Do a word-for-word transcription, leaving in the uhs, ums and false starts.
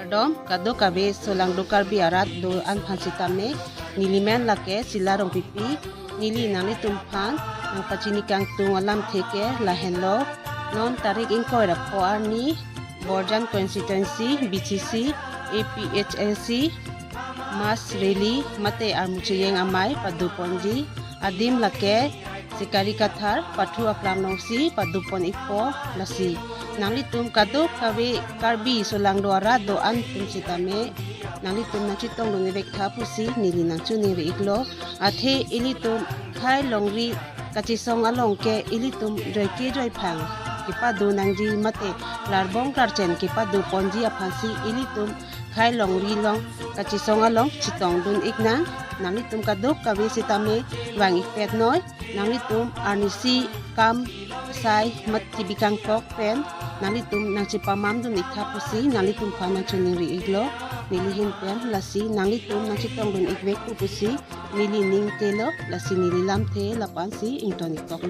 Kardom kadokave solangdo Karbi arat do-an aphan sitame, neli men lake Sila Rongpipi. Neli nanglitum aphan nangpachini kangtung alamthe ke lahenlo. Non tarik ingkoi ra pho arni Borjan constituency B C C, A P H L C mass rally mate armu chejeng amei padoponji. Adim lake Sikari Kathar, Pathu Aklam alongsi padopon-ikpo. Lasi nanglitum kadokave Karbi solangdo arat do-an atum sitame, nanglitum nangchetongdun-ik vek tha pusi neli nangchoningri-iklo. Athe ilitum khei longri kachesong along ke ilitum joike joiphang kepado nangji mate larbong larchen kepadoponji aphansi ilitum khei longri along kachesong along chetongdun-ik nang. Nanglitum kadokave sitame vang-ikpet noi. Nanglitum arnisi kam sai mat T V kangtok pen nanglitum nangchepamamdun-ik tha pusi nanglitum aphan nangchoningri-iklo neli ahin pen. Lasi nanglitum nangchetongdun-ik vek pu pusi neli ning telo. Lasi neli lamthe la-ansi ington-iktok.